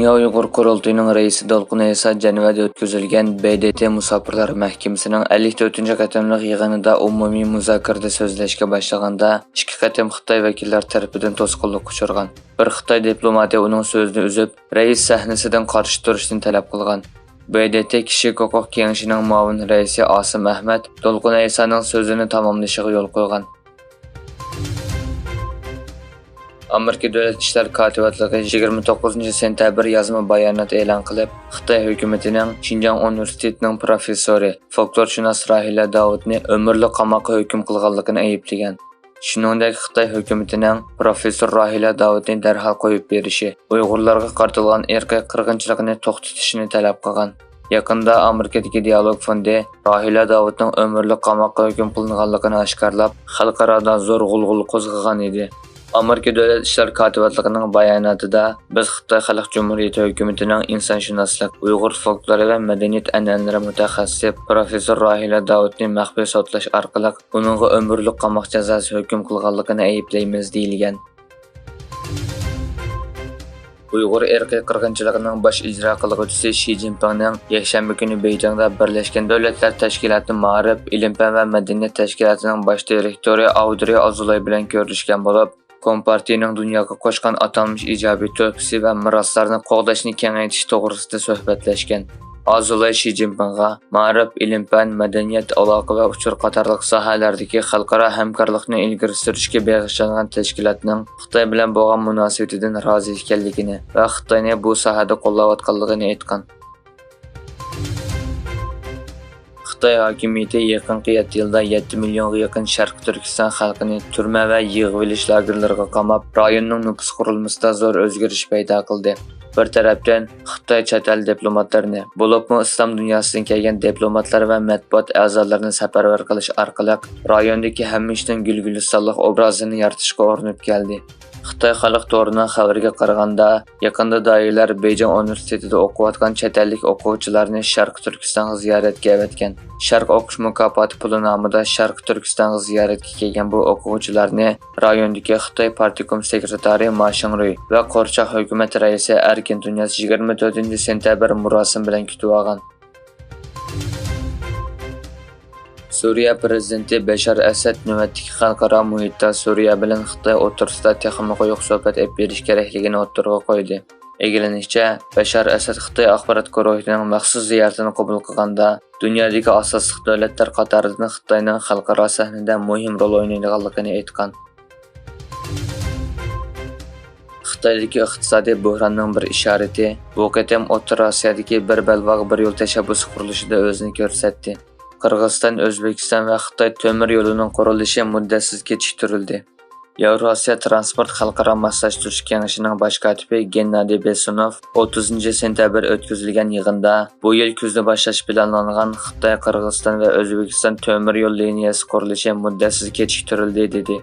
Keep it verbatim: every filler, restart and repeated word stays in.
دۇنيا ئۇيغۇر قۇرۇلتىيىنىڭ رەئىسى دولقۇن ئەيسا جەنۋەدە ئۆتكۈزۈلگەن ب د ت مۇساپىرلار مەھكىمىسىنىڭ ئەللىك تۆتىنچى قېتىملىق يىغىنىدا ئومۇمىي مۇزاكىرىدە سۆزلەشكە باشلىغاندا، ئىككى قېتىم خىتاي ۋەكىللەر تەرىپىدىن توسقۇنلۇققا ئۇچرىغان. بىر خىتاي دىپلوماتى ئۇنىڭ سۆزىنى ئۈزۈپ، رەئىس سەھنىسىدىن قارشى تۇرۇشنى تەلەپ قىلغان. ب د ت كىشىلىك ھوقۇق كېڭىشىنىڭ مۇئاۋىن رەئىسى ئاسىم ئەھمەد دولقۇن ئەيسانىڭ سۆزىنى تاماملىشىغا يول قويغان. ئامېرىكا دۆلەت ئىشلار كاتىپاتلىقى يىگىرمە توققۇزىنچى سېنتەبىر يازما بايانات ئېلان قىلىپ، خىتاي ھۆكۈمىتىنىڭ شىنجاڭ ئۇنىۋېرسىتېتىنىڭ پروفېسسورى، فولكلورشۇناس راھىلە داۋۇتنى ئۆمۈرلۈك قاماققا ھۆكۈم قىلغانلىقىنى ئەيىبلىگەن. شۇنىڭدەك خىتاي ھۆكۈمىتىنىڭ پروفېسسور راھىلە داۋۇتنى دەرھال قويۇپ بېرىشى، ئۇيغۇرلارغا قارىتىلغان ئىرقىي قىرغىنچىلىقنى توختىتىشىنى تەلەپ قىلغان. يېقىندا ئامېرىكىدىكى دىئالوگ فوندى راھىلە داۋۇتنىڭ ئۆمۈرلۈك قاماققا ھۆكۈم قىلىنغانلىقىنى ئاشكارىلاپ، خەلقئارادا زور غۇلغۇلا قوزغىغان ئىدى. ئامېرىكا دۆلەت ئىشلار كاتىپاتلىقىنىڭ باياناتىدا، بىز خىتاي خەلق جۇمھۇرىيىتى ھۆكۈمىتىنىڭ ئىنسانشۇناسلىق، ئۇيغۇر فولكلورى ۋە مەدەنىيەت ئەنئەنىلىرى مۇتەخەسسىسى پروفېسسور راھىلە داۋۇتنى مەخپىي سوتلاش ئارقىلىق ئۇنىڭغا ئۆمۈرلۈك قاماق جازاسى ھۆكۈم قىلغانلىقىنى ئەيىبلەيمىز، دېيىلگەن. ئۇيغۇر ئىرقىي قىرغىنچىلىقىنىڭ باش ئىجرا قىلغۇچىسى شى جىنپىڭنىڭ يەكشەنبە كۈنى بېيجىڭدا بىرلەشكەن دۆلەتلەر تەشكىلاتى مائارىپ، ئىلىم-پەن ۋە مەدەنىيەت تەشكىلاتىنىڭ باش دىرېكتورى ئاۋدرى ئازۇلاي بىلەن كۆرۈشكەن بولۇپ، كومپارتىيىنىڭ دۇنياغا قوشقان ئاتالمىش ئىجابىي تۆھپىسى ۋە مىراسلارنى قوغداشنى كېڭەيتىش توغرىسىدا سۆھبەتلەشكەن. ئازۇلاي شى جىنپىڭغا مائارىپ، ئىلىم-پەن، مەدەنىيەت، ئالاقە ۋە ئۇچۇر قاتارلىق ساھەلەردىكى خەلقئارا ھەمكارلىقنى ئىلگىرى سۈرۈشكە بېغىشلانغان تەشكىلاتنىڭ خىتاي بىلەن بولغان مۇناسىۋىتىدىن رازى ئىكەنلىكىنى ۋە خىتاينى بۇ ساھەدە قوللاۋاتقانلىقىنى ئېيتقان. خىتاي ھاكىمىيىتى يېقىنقى يەتتە يىلدا يەتتە مىليونغا يېقىن شەرقىي تۈركىستان خەلقىنى تۈرمە ۋە يىغىۋېلىش لاگېرلىرىغا قاماپ، رايوننىڭ نوپۇس قۇرۇلمىسىدا زور ئۆزگىرىش پەيدا قىلدى. بىر تەرەپتىن، خىتاي چەت ئەل دىپلوماتلىرىنى، بولۇپمۇ ئىسلام دۇنياسىدىن كەلگەن دىپلوماتلار ۋە مەتبۇئات ئەزالىرىنى سەپەرۋەر قىلىش ئارقىلىق، رايوندىكى ھەممە ئىشنىڭ گۈلگۈلىستانلىق ئوبرازىنى يارىتىشقا ئۇرۇنۇپ كەلدى. خىتاي خەلق تورىنىڭ خەۋىرىگە قارىغاندا، يېقىندا دائىرىلەر بېيجىڭ ئۇنىۋېرسىتېتىدا ئوقۇۋاتقان چەت ئەللىك ئوقۇغۇچىلارنى شەرقىي تۈركىستانغا زىيارەتكە ئەۋەتكەن. شەرق ئوقۇش مۇكاپاتى پۇلى نامىدا شەرقىي تۈركىستانغا زىيارەتكە كەلگەن بۇ ئوقۇغۇچىلارنى رايوندىكى خىتاي پارتكوم سېكرېتارى ما شىڭرۇي ۋە قورچاق ھۆكۈمەت رەئىسى ئەركىن تۇنىياز يىگىرمە تۆتىنچى سېنتەبىر مۇراسىم بىلەن كۈتۈۋالغان. سۈرىيە پىرېزىدېنتى بەشار ئەسەد نۆۋەتتىكى خەلقئارا مۇھىتتا سۈرىيە بىلەن خىتاي ئوتتۇرىسىدا تېخىمۇ قويۇق سۆھبەت ئېلىپ بېرىش كېرەكلىكىنى ئوتتۇرىغا قويدى. ئىگىلىنىشىچە، بەشار ئەسەد خىتاي ئاخبارات گۇرۇھىنىڭ مەخسۇس زىيارىتىنى قوبۇل قىلغاندا، دۇنيادىكى ئاساسلىق دۆلەتلەر قاتارىدىن خىتاينىڭ خەلقئارا سەھنىدە مۇھىم رول ئوينايدىغانلىقىنى ئېيتقان. خىتايدىكى ئىقتىسادىي بۆھراننىڭ بىر ئىشارىتى، بۇ قېتىم ئوتتۇرا ئاسىيادىكى بىر بەلباغ، بىر يول تەشەببۇسى قۇرۇلۇشىدا ئۆزىنى كۆرسەتتى. قىرغىزىستان، ئۆزبېكىستان ۋە خىتاي تۆمۈر يولىنىڭ قۇرۇلۇشى مۇددەتسىز كېچىكتۈرۈلدى. ياۋراسىيا تىرانسپورت خەلقئارا ماسلاشتۇرۇش كېڭىشىنىڭ باش كاتىپى گېننادىي بېسۇنوف ئوتتۇزىنچى سېنتەبىر ئۆتكۈزۈلگەن يىغىندا بۇ يىل كۈزدە باشلاش پىلانلانغان خىتاي، قىرغىزىستان ۋە ئۆزبېكىستان تۆمۈر يول لىنىيەسى قۇرۇلۇشى مۇددەتسىز كېچىكتۈرۈلدى، دېدى.